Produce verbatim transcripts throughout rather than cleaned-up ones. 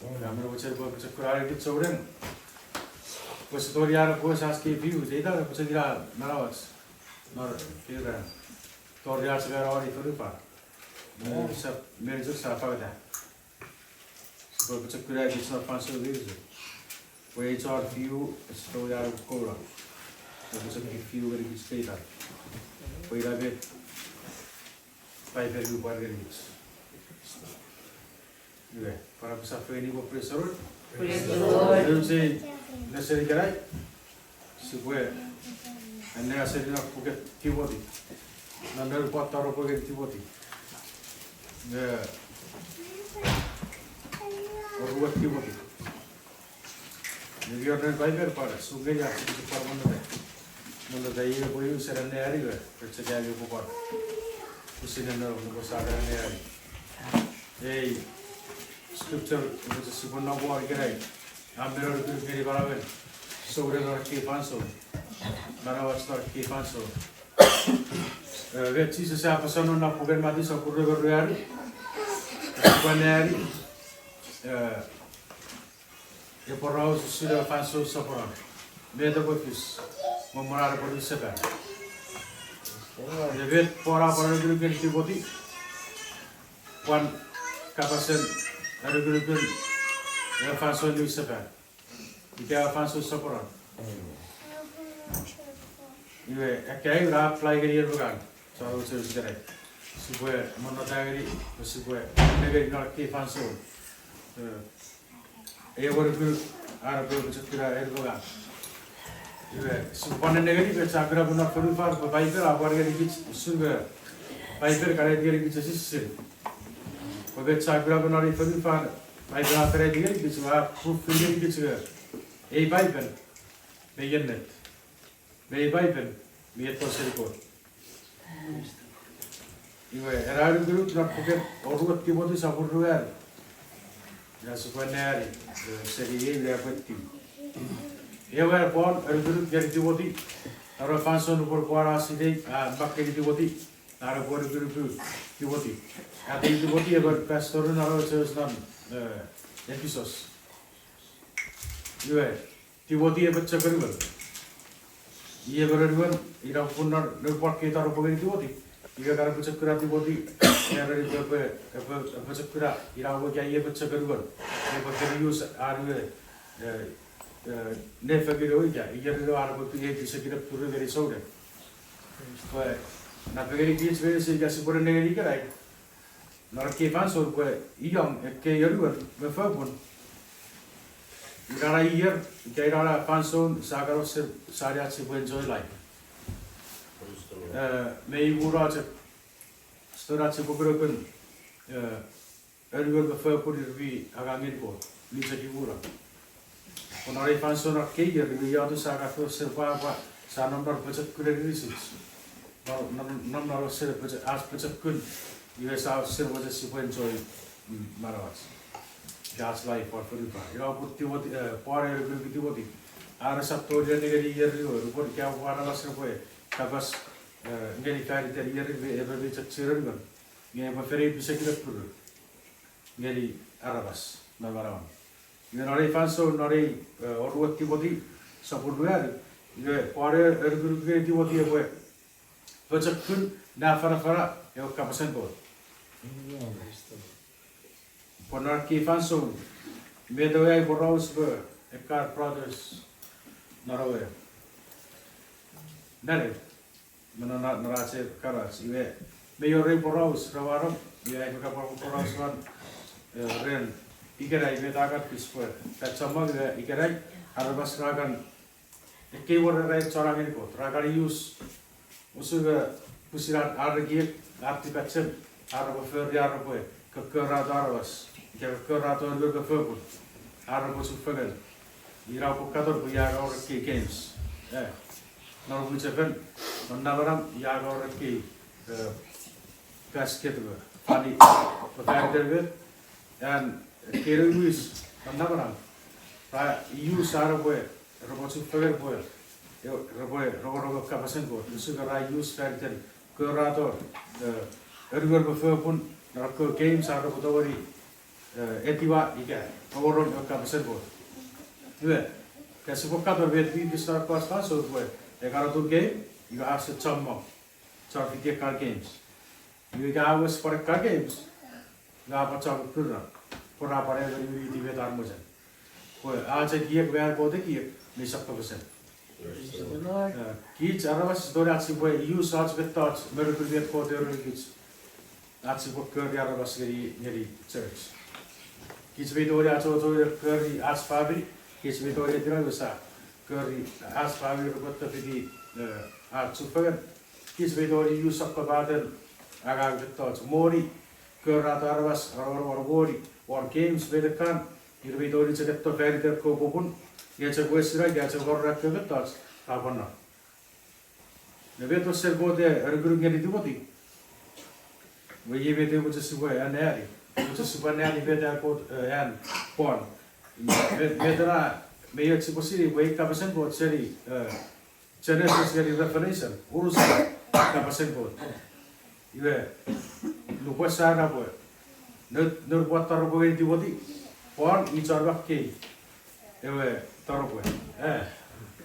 Ina mwo mochen pwe pochokun ach kei souneng. Pwe sia tori an epwe ach kei fiu, ita epwe chok ina manauach. Nor kira. Tori ach kei tori fonufan. Sap, meni chok sa fangeta. Sipwe pochokun ach kich non fansoun meinisin. Pwe ach kei fiu, ach kei tori an epwe kouno. Epwe chok fiu ngeni kich keitan. Pwe ina met Paipen mi pwan ngenikich. Iwe, pwan apasa fengeni pwe praise the Lord. Praise the Lord. Iwe, sei, nesen ikenai, sipwe, anneaseni non puken Timoti. Non noun Paul taropwe ngeni Timoti. Nge, oruan Timoti. Nge mi wor non Paipen pwan, song ngeni ach sipwe pwan monneta. Monneta iwe pwe use anneani we, pwe chok ami pwe pwan. Pwisin ne no, nupwen sa anneani. Ei, scripture, nupwen sipwe nom won ikenai. A men anukunuk ngeni manauen. Souneng non ekkei fansoun. Manauach non ekkei fansoun. Eh, met Jises a apasa non na puken Matiu sopun rue me ruanu. Sipwe anneani. Eh, Epwe poraus usun ewe fansoun soponon. Met epwe fis. Mwo mwan epwe niwin sefan. Nge met Paul a pwan anukunuk ngeni Timoti. Pwan kapasen anukunukun ewe fansoun niwin sefan. Ika ewe fansoun soponon. Iwe, ekkei ra apply ngeni en me ngang. Sa usun ikenai. Sipwe monneta ngeni, sipwe nengeni non ekkei fansoun. Eh, Ewe anukunuk, a, epwe pochokun ach kei fansoun. Iwe, sipwe pwan nengeni pwe sia kuna pwe non fonufan pwe Paipen a pwan ngenikich usun pwe Paipen a kan aiti ngenikich esisin. Pwe met sia kuna pwe non ei fonufan, Paipen a kan aiti ngenikich, a prove ngenikich pwe ei Paipen, mi ennet. Me ei Paipen, mi etto seni Kot. Iwe, ena anukunuk non puken oruan Timoti sopun ruanu. Ina sipwe anneani, eh, seni ei ina epwe tiu. Ewe Paul anukunuk ngeni Timoti, non ewe fansoun nupwen Paul a sinei, a mak ngeni Timoti, an epwe anukunuku Timoti. Ati Timoti ewe pastor non ewe church non, eh, Ephesus. Iwe, Timoti epwe chok anuon. Iwe epwe anuon, ina pun non, non Paul a taropwe ngeni Timoti. Iwe kan epwe chok kuna Timoti, era epwe, epwe, epwe, epwe chok kuna, ina we ika epwe chok anuon. Epwe kerius an we, eh, eh, nefengin ewe ika, iwe epwe anuon pwe epwe pisekin puru ngeni souneng. Pwe, napengeni kich meinisin ika sipwe nengeni ikenai. Non ekkei fansoun pwe ion ekkei anuon me fopun. Ina na ier, ika ina na fansoun, sa kan osen, sa ne ach sipwe enjoy life. Eh, me imuno chok, sto na ach sipwe kunokun, eh, anuon me fopun ir mi angang ngeni Kot, mi chok imuno. Pwe non ei fansoun ekkei ier, mi iotek sa kan osen pwapwa, sa nom non pochokunen inisich. Nom, nom, nom non osen pocho-, ach pochokun, iwe sa osen mochen sipwe enjoy, mm, manauach. Ika ach life won fonufan. Ina pun Timoti, eh, Paul a anukunuk ngeni Timoti. Are sa tongeni nengeni ier ewe, nupwen ka pwan alas epwe, kapas, eh, ngeni fan iten ier ewe, epwe mi chok chienan nge epwe fen ei pisekin puru. Ngeni aramas, non manauan. Iwe non ei fansoun, non ei, eh, oruan Timoti, sopun ruanu, iwe Paul a anukunuk ngeni Timoti epwe pochokun ne afanafana ewe kapasen Kot. Pwe non ekkei fansoun, met ewe ai poraus pwe ekkan brothers, non ewe. Nare. Me non, non ach kanach, iwe, me iorei poraus, ra warom, iwe, ai me kapwa poraus wan, eh, ren, ikenai, me ta kan fis pwe, ta chommong, iwe, ikenai, aramas ra kan, ekkei wor ra chon angang ngeni Kot, ra kan use, usun, eh, pwisin ar, ar ekiek, ar tipachem, ar repwe fori, ar repwe, kokkorato aramas, ika kokkorato anuon me fopun, ar repwe chufengen, ina pwe katon pwe ia ka wor ekkei games. Eh. Non mwichefen, non namanam, ia ka wor ekkei, eh, basket me, fani, me fan iten met, an ekkei nouwis, non namanam. Ra, ius ar repwe, repwe chufengen pwe, e, repwe, rongorong kapasen Kot. Usun ra ius fan iten, kokkorato, eh, anuon me fopun, non ekkewe games, ar repwe tongeni, eh, etiwa ika, tongoron ewe kapasen Kot. Iwe, ika sipwe katon met mi fis non ekkoch fansoun pwe, e kan otun game, iwe ause chommong chon fiti ekkan games. Iwe ika a wes pwan ekkan games, iwe a pwan chon kuna, pwe ra pwan ewe niwiniti met an mochen. Pwe a chok ekiek me an Kot ekiek, mi sokkofesen. Eh, kich aramas tori ach sipwe use ach mettoch, me nukun met Kot a erenikich. Ach sipwe kori aramas ngeni, ngeni church. Kich mi tongeni achocho ne kori ach famini, kich mi tongeni etinau sa kori ach famini repwe tefiti, eh, ach chufengen. Kich mi tongeni use sokkopaten angang mettoch, moni, korata aramas, arono won moni, won games, metekan, ir mi tongeni chok etto faniten ekkewe popun, nge chok wesino ika chok wor ekkewe mettoch, ra pwan no. Nge met wesen Kot e anukunuk ngeni Timoti, iwe iei met e mochen sipwe anneani. E mochen sipwe anneani met an Kot, eh, an Paul. Met, met ena, me ioch sipwe sinei pwe ei kapasen Kot seni, eh, Genesis ngeni Revelation, unusen kapasen Kot. Iwe, nupwen sa era pwe, noun, noun Paul taropwe ngeni Timoti, Paul i chon makkei ewe taropwe. Eh,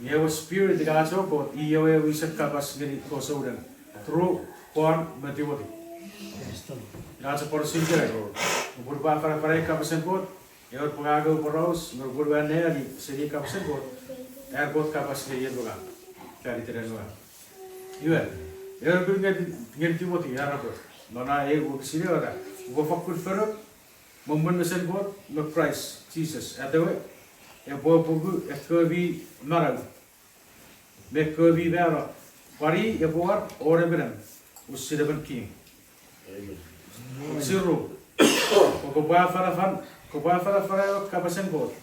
nge ewe Spirit ika ach ewe Kot, i ewe wisen kapas ngeni ekkewe souneng, through Paul me Timoti. Ina chok pworaus ikenai, nupwen upwe afanafana ei kapasen Kot, ewe pwe ngang ewe pworaus, nupwen upwe anneani seni ei kapasen Kot, an Kot kapas ngeni en me ngang, faniten en me ngang. Iwe, ewe nukun ngeni, ngeni Timoti, a era pwe, non ei wokisin ewe era, upwe fokkun fenok, me mwen mesen Kot me Kraist Jises atewe, epwe apungu ekkewe mi manau me ekkewe mi mano, pwan i epwe war won emon usun emon king. Amen. Siru, pwe kopwe afanafan, kopwe afanafana ewe kapasen Kot,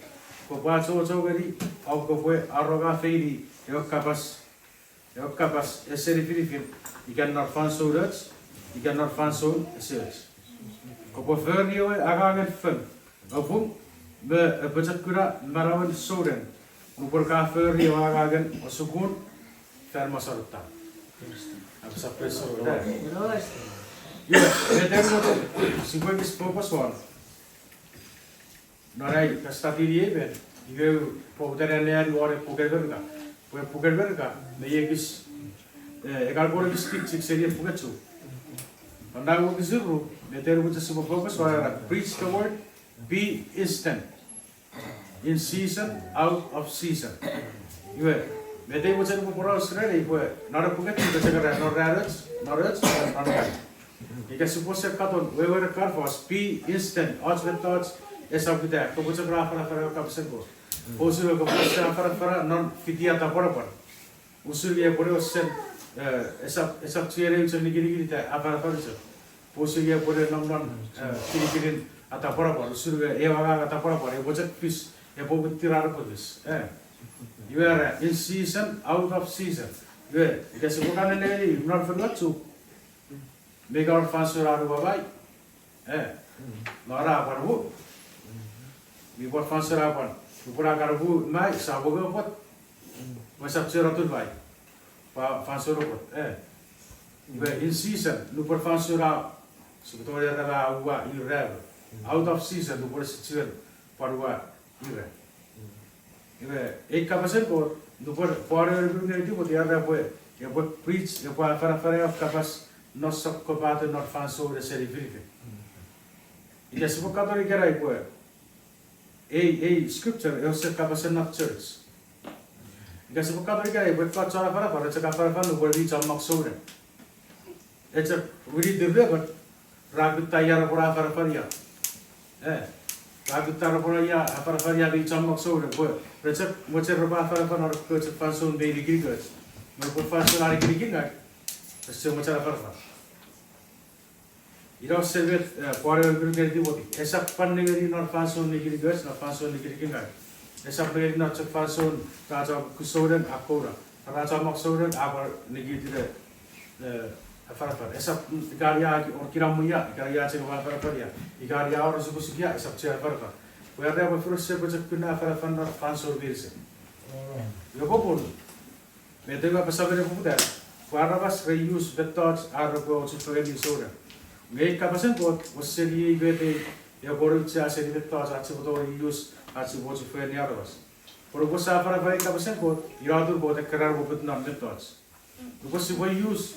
kopwe achocho ngeni, o kopwe aronga feini ewe kapas, ewe kapas ese nifinifin, ika non fansoun och, ika non fansoun ese och. Kopwe fori ewe angangen fon, apung, me apochokuna manauen souneng, nupwen ka fori ewe angangen osukun fan mosonotan. Apasa praise the Lord. Iwe, met en mochen sipwe ekis focus won non ai study iei me, iwe, poputan anneani won ewe puken Merika. Pwe puken Merika, me ekis, eh, ekkan pwon ekis tichik seni ewe puken Chuuk. Non na wokisin ru, met en mochen sipwe focus won era, preach the word, be instant. In season, out of season. Iwe, met ei mochen upwe poraus ren ei pwe, non ewe puken Chuuk chok era, non ranoch, non och, non kai. Ika sipwe se katon, wewen ekkan fos, be instant, och mettoch, esap ita, kopwe chok ra afanafana ewe kapasen Kot. Pwe usun kopwe chok afanafana non fiti atapwanapwan. Usun epwe ne wesen, eh, esap, esap chuen eu chok nikinikin ita afanafan chok. Pwe usun epwe ne nom non, eh, kinikinin atapwanapwan. Usun ewe angang atapwanapwan, epwe chok fis, epwe muttir ar epwe fis. Eh. Iwe era, in season, out of season. Iwe, ika sipwe kan anneani non fonuach Chuuk, me ika wor fansoun an uwa mai. Eh. Nora pwan mu. Mi pwan fansoun a pwan. Nupwen a kan mu mai, sa pwan pwot. Pwe sap chuen atun mai. Pwe fansoun pwot. Eh. Iwe in season, nupwen fansoun a, sipwe tongeni era a uwa ira. Out of season, nupwen ese chiwen pwan uwa ira. Iwe, ei kapasen Kot, nupwen Paul a anukunuk ngeni Timoti, a era pwe, epwe preach, epwe afanafana ewe kapas non sokkopaten non fansoun ese nifinifin. Ika sipwe katon ikenai pwe, ei, ei scripture, ewe ese kapasen non church. Ika sipwe katon ikenai pwe ekkoch chon afanafan, re chok afanafan nupwen mi chommong souneng. E chok, we need to remember, ra kutta ia repwe afanafan ia. Eh, ra kutta repwe ia afanafan ia mi chommong souneng, pwe re chok mochen repwe afanafan non ekkoch fansoun mi nikinikin och. Nge pwe fansoun a nikinikin ngang, rese mochen afanafan. Ina usun met, eh, Paul a anukunuk ngeni Timoti. Esap pwan nengeni non fansoun nikinikin och, non fansoun nikinikin ngang. Esap nengeni non chok fansoun ra chok kusouneng a kouna. Ra chommong souneng a pwan nikitine, eh, afanafan. Esap, mm, ika ia wor kinamwe ia, ika ia chok afanafan ia. Ika ia wor osukosuk ia, esap chuen afanafan. Pwe era pwe fori sipwe chok kuna afanafan non fansoun meinisin. Iwe popun, met ewe apasa me nepoputan, pwe aramas re use mettoch ar repwe ochufengeni souneng. Nge ei kapasen Kot, wesen iei met ei Epwe auchea seni mettoch ach sipwe tongeni use ach sipwe ochufengeni aramas. Pwe nupwen sia afanafana ei kapasen Kot, ina atun Kot a keran epwe put non mettoch. Nupwen sipwe use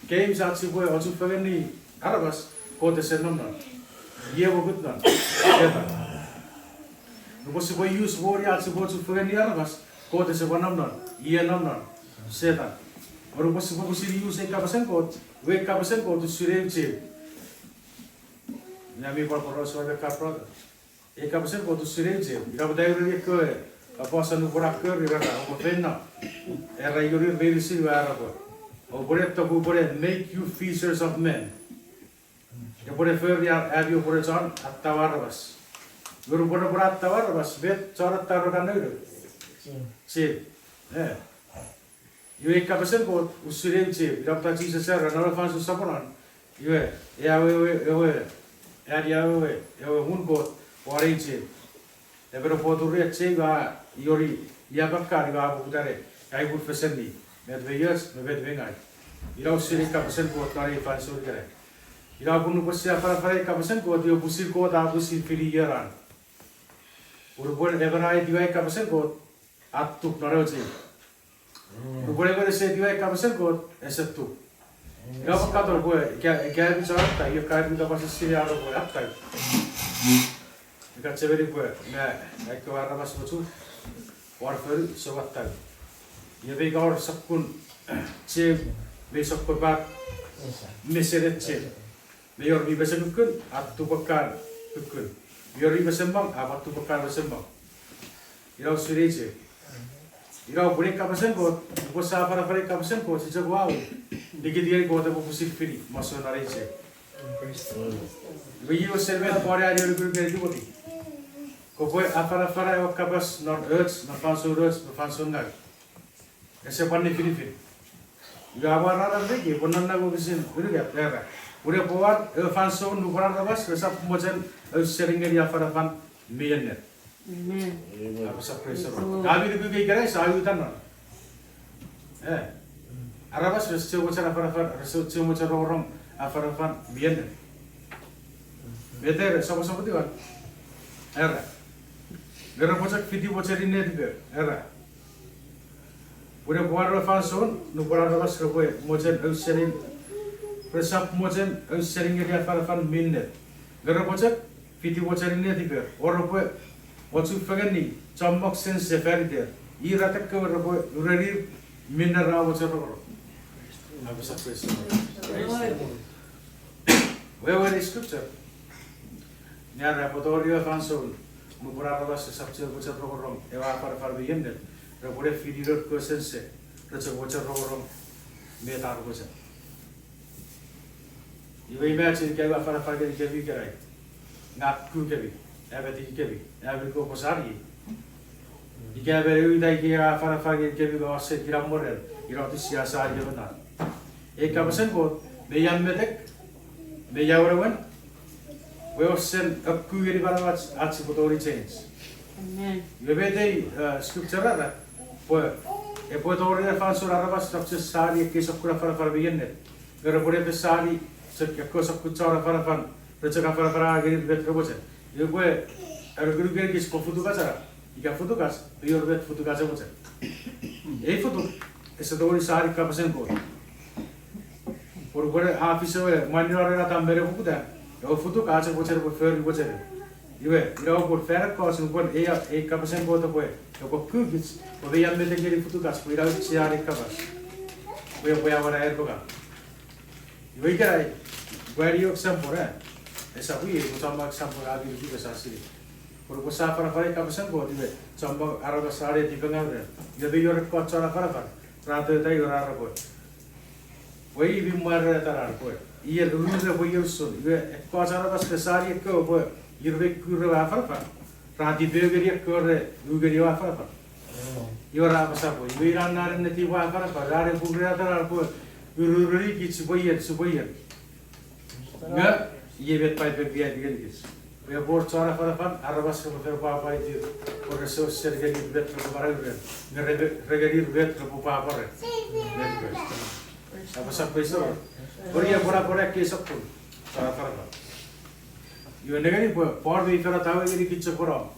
games ach sipwe ochufengeni aramas, Kot ese nom non. Ie epwe put non? Setan. Nupwen sipwe use moni ach sipwe ochufengeni aramas, Kot ese pwan nom non. Ie nom non? Setan. Nupwen sipwe pwisin use ei kapasen Kot, iwe ei kapasen Kot usun eu cheu. Ina mi pwan poraus won me ka brother. Ei kapasen Kot usun eu cheu. Ina pwata a ureni ekkewe aposel nupwen a kori ra, oupwe feino, era iorir meinisin, iwe a era pwe, oupwe ne toku, oupwe ne make you fishers of men. Epwe ne fori a-, ami oupwe ne chon attaw aramas. Iwe nupwen repwe attaw aramas, met chon attaw ra kan nounou? Cheu. E. Iwe ei kapasen Kot usun eu cheu, ina pwata Jises a era non ewe fansoun soponon, iwe, e awewe, ewe, ani awewe ewe muun Kot won ei cheu. Emon epwe oturi cheu a ioni ia pakkan iwe a poputa ne, ai pun feseni met mei och me met mei ngau. Ina usun ei kapasen Kot non ei fansoun ikenai. Ina pun nupwen sia afanafana ei kapasen Kot, iwe pwisin Kot a pwisin fini ieran. Pun nupwen emon a etiwa ei kapasen Kot, a tup non ewe cheu. Nupwen emon ese etiwa ei kapasen Kot, ese tup. Ina pwe katon pwe ika, ika mi chon attaw, ika mi kapas sine aro pwe attaw. Ika chechemeni pwe me, me ekkewe aramas mi chok won fonu sou attaw. Iwe mei wor sokkun cheu, mei sokkopat, mesenet cheu. Mei wor mi mesekukkun, a tup ekkan kukkun. Mei wor mi mesemmong, a pwan tup ekkan mesemmong. Ina usun ei cheu. Ina pun ei kapasen Kot, nupwen sia afanafana ei kapasen Kot, sia chok wau nikiti ngeni Kot epwe pwisin fini masouen non ei cheu. Iwe iei wesen met Paul a anukunuk ngeni Timoti. Kopwe afanafana ewe kapas non och, non fansoun och, non fansoun ngau. Ese pwan nifinifin. Iwe a pwan arareki, pwe non na wokisin unungat era, pun epwe wor ewe fansoun nupwen aramas resap mochen ausening ngeni afanafan mi ennet. Amen. Apasa praise the Lord. Ami nuku kei ikenai sia uta non. E. Aramas rese chiwen mochen afanafan, rese chiwen mochen rongorong afanafan mi ennet. Met era soposopotiwan? Era, nge repwe chok fiti mochenin netiper, era, pun epwe wor ewe fansoun nupwen aramas repwe mochen ausening, resap mochen ausening ngeni afanafan mi ennet, nge repwe chok fiti mochenin netiper, o repwe ochufengeni chommong sense fan iter, ir ekkewe repwe urenir minne ra mochen rongorong. Apasa praise the Lord. Wewen ei scripture, nge era epwe tori ewe fansoun nupwen aramas resap chiwen mochen rongorong ewe afanafan mi ennet, repwe ne fini nour kewe sense, re chok mochen rongorong met ar mochen. Iwe imagine ika ua afanafan ngenikemi ikenai, nge a kukemi, a metekikemi, a mi kopwe sani. Ika emon e uta ika a afanafan ngenikemi nge ouse kinamwe ren, ina atun sia sani emon na. Ei kapasen Kot, mei a metek, mei a wenewen, pwe osen akku ngeni manauach ach sipwe tongeni change. Iwe met ei scripture era, pwe epwe tori ewe fansoun aramas resap chiwen sani ekkei sokkun afanafan mi ennet, nge repwe ne fen sani ekkewe sokkun chon afanafan, re chok afanafana ngenir met re mochen. Iwe pwe, anukunuk ngenikich pwe futukach ena, ika futukach, mei wor met futukach e mochen. Ei futuk ese tongeni sani kapasen Kot. Pwe nupwen a fis ewe mwan non ena tamen ewe pukuta, ewe futuk a chok mochen epwe fori mochen. Iwe ina pun fan ekkoch nupwen ei, ei kapasen Kot epwe, epwe kukich, pwe mei a metek ngeni futukach pwe ina auchean ei kapas, pwe epwe awena en pwe ka. Iwe ikenai, pwe ani example, e, esap i, pwe chommong example a mi nuku pwe sa sinei. Pwe nupwen sia afanafana ei kapasen Kot, iwe chommong aramas ra netipengau ren. Iwe mei wor ekkoch chon afanafan, ra tota iwe ra era pwe, pwe i mi mwareta ena pwe, iei ururun epwe iei usun, iwe ekkoch aramas re sani ekkewe pwe ir mei kuri ewe afanafan, ra tipeu ngeni ekkewe re u ngeni ewe afanafan. Iwe ra apasa pwe, iwe ina na netipen afanafan, ra ne purureta ena pwe, ururun kich sipwe ien, sipwe ien. Nge, iei met Paipen mi aiti ngenikich. Pwe epwe wor chon afanafan, aramas repwe fen pwapwaiti, pwe rese ausening ngeni met repwe manau ren, nge re, re ngeni met repwe pwapwa ren. Apasa praise the Lord. Ori epwe napanapen ekkei sokkun chon afanafan. Iwe nengeni pwe Paul mei fen atawe ngeni kich chok pwe no,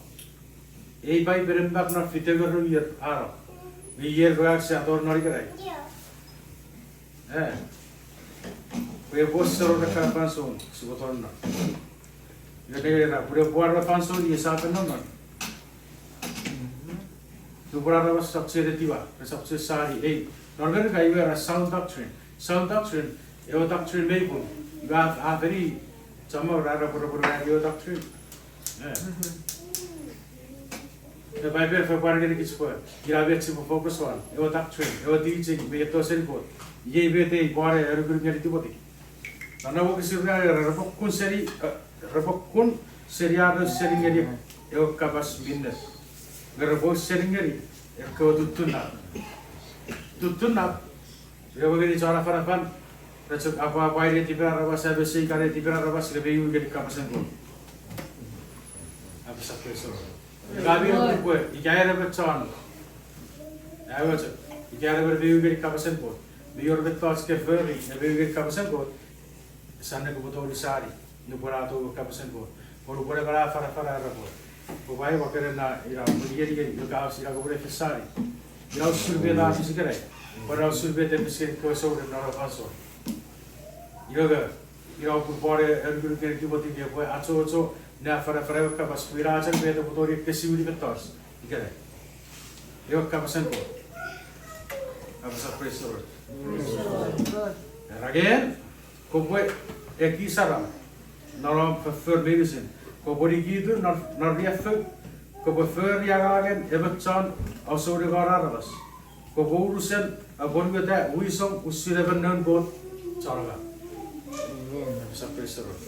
ei Paipen e mak non fite ngerou ier a no. Nge ier me ach sia tori non ikenai. Eh. Pwe epwe wor ekkana fansoun sipwe tori non. Iwe nengeni ra, pwe epwe wor fansoun iei sia fen nom non. Nupwen aramas resap chuen etiwa, resap chuen sani ei. Non Merika iwe ra sound doctrine. Sound doctrine, ewe doctrine mei pung. Iwe a, a feni, chommong ra, ra pwe, ra pwe, ra ewe doctrine. Eh. Ewe Paipen a fen pwar ngeni kich pwe ina met sipwe focus on, ewe doctrine, ewe teaching mi feito seni Kot. Iei met ei Paul a anukunuk ngeni Timothy. Non ewe wokisin ra, ra, repwe kun seni, eh, repwe kun seni ar seni ngeni ewe kapas mi ennet. Nge repwe seni ngeni ekkewe tuttunnap. Tuttunnap, ewe ngeni chon afanafan, re chok apwapwai netipen aramas, apese ika netipen aramas, nge mei ui ngeni kapasen Kot. Apasa praise the Lord. Ika mi pwe, ika en emon chon, ewe chok, ika en emon mei ui ngeni kapasen Kot. Mi wor mettoch ke fori, e mei ui ngeni kapasen Kot. Sia ne kopwe tongeni sani, nupwen a tou ewe kapasen Kot. Pwe nupwen emon a afanafana era pwe, pwe ua ewa kenen na ina, pwe iei, iei, iei, ka sia kopwe ne fen sani. Ina usun met a fis ikenai. Pwe ina usun met e fis ngeni kewe souneng non ewe fansoun. Ina, ina pun Paul a anukunuk ngeni Timothy pwe achocho ne afanafana ewe kapas pwe ina chok met epwe tongeni ekkesiwini mettoch ikenai. Ewe kapasen Kot. Apasa praise the Lord. Era ngen, kopwe ekis saram non om foffor meinisin. Kopwe nikitu non, non riaffou, kopwe fori angangen emon chon ausounengon aramas. Kopwe unusen apwonueta wisom usun emon noun Kot chon angang. Apasa praise the Lord.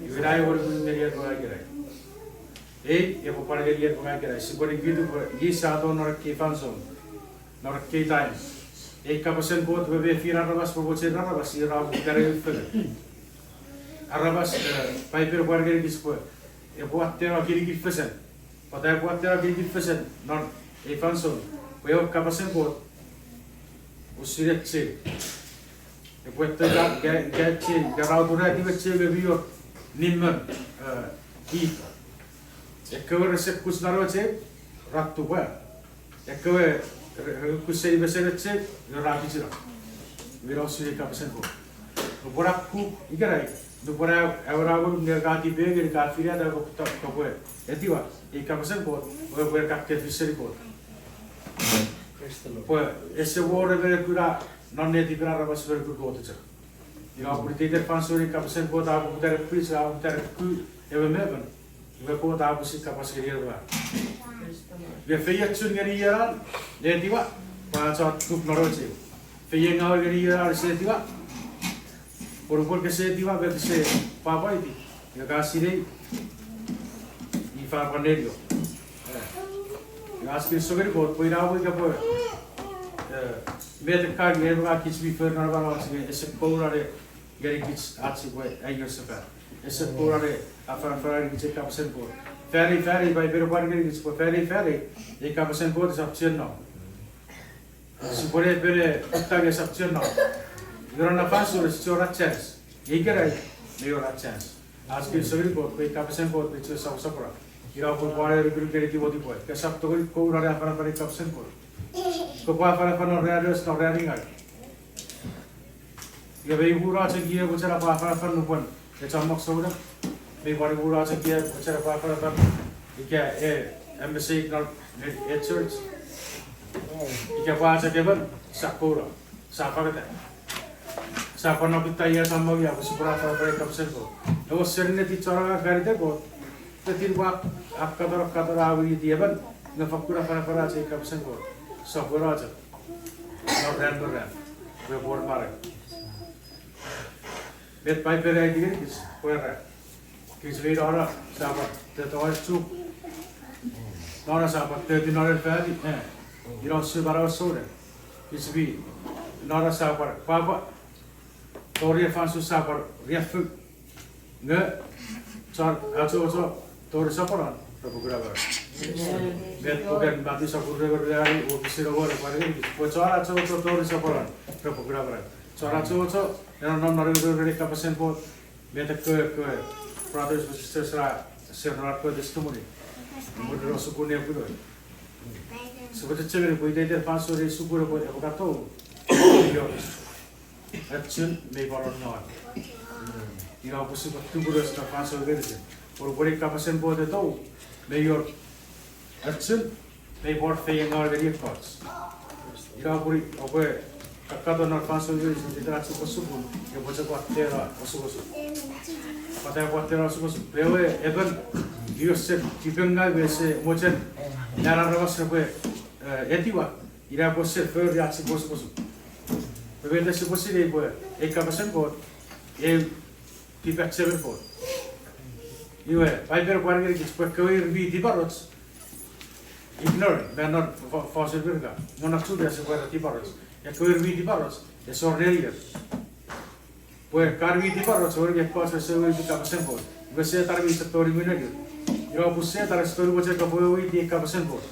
Iwe ina ewe anukunuk ngeni en me ngang ikenai. Ei, epwe pwan ngeni en me ngang ikenai. Sipwe nikitu pwe iei sia tou non ekkei fansoun. Non ekkei time. Ei kapasen Kot we mefien aramas, pwe mochen aramas, ira pwe kare fengen. Aramas, eh, Paipen pwan ngeni kich pwe epwe watteno kinikin fesen. Pwata epwe watteno kinikin fesen non ei fansoun? Pwe ewe kapasen Kot usun echei. Epwe etteka, ika, ika echei, ika ra uturatiw echei me mi wor nimon, eh, it. Ekkewe rese kuch non ewe chei, ra tupwa. Ekkewe re, re kuch seni mesen ewe chei, ra kichino. Iwe ina usun ei kapasen Kot. Nupwen a kuk ikenai, nupwen a, ewe na wonu nge ka tipeeu ngeni, ka finata, ka kopwe etiwa ei kapasen Kot, pwe epwe ka kefil seni Kot. Praise the Lord. Pwe ese wor emon e kuna non netipen aramas me nukun Kot chok. Ina pun iteiten fansoun ei kapasen Kot a poputa ne preach, a poputa ne ku ewe me emon. Iwe Kot a pusin kapas ngeni ewe. Iwe feiochun ngeni ienan, etiwa, pwe a chon kuk non ewe chei. Feiengau ngeni ienan ese etiwa. Pwe nupwen kese etiwa me kese pwapwaiti, iwe ka sinei ifa pwan nenio. Eh. Iwe ach kinisou ngeni Kot pwe ina pwe ika pwe, eh, met ekkan nge ngang kich mi fori non manauach nge ese kouno ne ngeni kich ach sipwe aier sefan. Ese kouno ne afanafana ngeni kich ei kapasen Kot. Fanei, fanei, Paipen a pwar ngeni kich pwe fanei, fanei, ei kapasen Kot esap chuen nom. Sipwene pene kutta nge esap chuen nom. Iwe non na fansoun ese chuen wor ach chance. Ikenai, mei wor ach chance. Ach kinisou ngeni Kot pwe ei kapasen Kot mi chuen soposopono. Ina pun Paul a anukunuk ngeni Timothy pwe kesap tongeni kouno ne afanafana ei kapasen Kot. Kopwe afanafan non ranin eis, non ranin ngau. Ika mei muno chok ie mochen epwe afanafan nupwen e chommong souneng. Mei pwan muno chok ie mochen epwe afanafan. Ika e, e mesei non e church. Ika pwe a chok emon, sia kouno, sia fangeta. Sia pwan no kutta ie chommong ia pwe sipwe afanafana ei kapasen Kot. Ewe sense netip chon angang fan iten Kot. Tetin pwe a, a katano, katano a winiti emon, nge fakkun afanafana ach ei kapasen Kot. Sopweno chok. Non ran me ran. Pwe pwor mare. Met Paipen a aiti ngenikich, pwe ra. Kich mi nona, sia pwan, te toa chuk. Nona sia pwan, te ti nona fati, eh. Ina usun manauach souneng. Kich mi, nona sia pwan, pwapwa. Tori ei fansoun sia pwan, riaffou. Nge, chon achocho tori soponon, repwe kuna manau. Met puken Matthew sopun rue me ruanu, wokisin engon a pwar ngenikich. Pwe chon achocho tori soponon, repwe kuna manau. Chon achocho, ena nom non ewe ren ei kapasen Kot, met ekkewe, ekkewe Brothers and sisters, uh, share non ach testimony. Mwirin sukun ne puno. Sipwe chechemeni pwe iteiten fansoun ei sukun epwe, epwe katou. Io. Achun mei pwan non. Ina pwe sipwe tupunos non fansoun meinisin. Pwe pwe ei kapasen Kot e tou, mei wor achun, mei pwan feiengau ngeni ekkoch. Ina pwe, oupwe kakkaton non fansoun meinisin, iteiten ach sipwe sukun, epwe chok watteno osukosuk. Pwata epwe watteno osukosuk? Pwe ewe emon, io ese tipengau me ese mochen, nge aramas repwe, eh, etiwa, ina pwe ese fori ach sipwe osukosuk. Pwe met sipwe sinei pwe, ei kapasen Kot, eu tipachemen Kot. Iwe, Paipen a pwan ngenikich pwe ekkewe ir mi tiparoch, ignore, me non fo-, fosun Merika, non ach sukun ese pwan tiparoch. Ekkewe ir mi tiparoch, esor nenier. Pwe kan mi tiparoch, wor ekkoch rese weweiti kapasen Kot. Iwe Setan mi chok tori me nenier. Ina pwe Setan ese tongeni mochen kopwe weweiti ei kapasen Kot.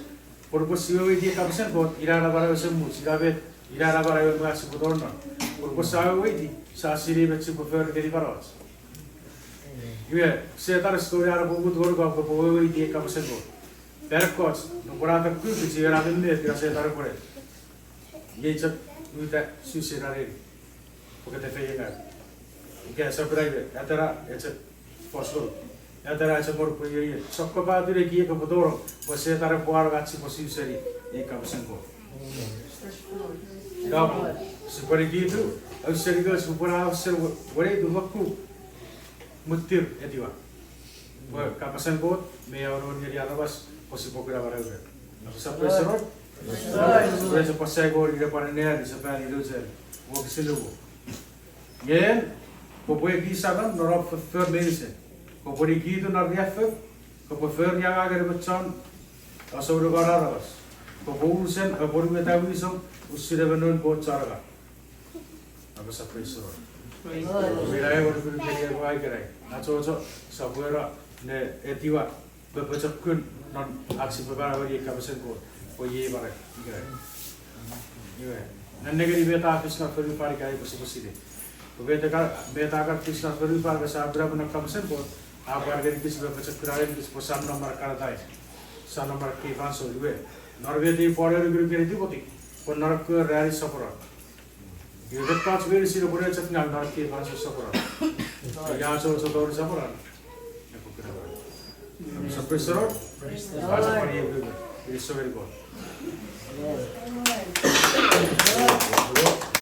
Pwe nupwen si weweiti ei kapasen Kot, ina ena manau esemuch, ina met, ina ena manau ewe ach sipwe tonong non. Pwe nupwen sa weweiti, sa sinei met sipwe fori ngeni manauach. Iwe, Setan ese tongeni an epwe mut ngonuk kopwe weweiti ei kapasen Kot. Fan ekkoch, nupwen a tokku kich, iwe ena memef, ina Setan epwene. Iei chok uta suse naneni. Pwe kete feiengau. Ika esap ina iwe, atena, eche, fos ngonuk. Atena eche ngonuk pwe iei, iei. Sokkopaten ekiek epwe tonong, pwe Setan epwe wanong ach sipwe su seni ei kapasen Kot. Ina pwe, sipwe nikitu, ausening, sipwe na ausening, we-, weneitu, mokkun, mwitir, etiwa. Pwe kapasen Kot, mei aurour ngeni aramas, pwe sipwe kuna manau ren. Apasa praise the Lord. Praise the Lord. Pwe epwe sai Kot ina pwan anneani sefani iluchen wokisin luo. Nge en, kopwe ekis emon non om foffor meinisin. Kopwe nikitu non riaffou, kopwe fori angangen emon chon asounungaun aramas. Kopwe unusen apwonueta wisom usun emon noun Kot chon angang. Apasa praise the Lord. Praise the Lord. Ina ewe nukunuk ngeni ekkewe ikenai. Achocho, sopweno ne etiwa, me pochokun non ach sipwe manaueni ei kapasen Kot. Pwe iei manau ikenai. Iwe, nennengeni met a fis non fonufan ikenai pwe sipwe sinei. Pwe met a ka-, met a kan fis non fonufan me sa kuna me non kapasen Kot, a pwan ngenikich me pochokun a ngenikich pwe sa nom non ekkana tai. Sa nom non ekkei fansoun iwe. Non met ei Paul a nukunuk ngeni Timothy, pwe non ekkewe ranin soponon. Iwe mettoch meinisin epwe ne chok ngau non ekkei fansoun soponon. Ia achocho tori soponon. Epwe kuna manau. So praise the Lord. Praise the Lord. Ach pwan iei, iei songeni Kot.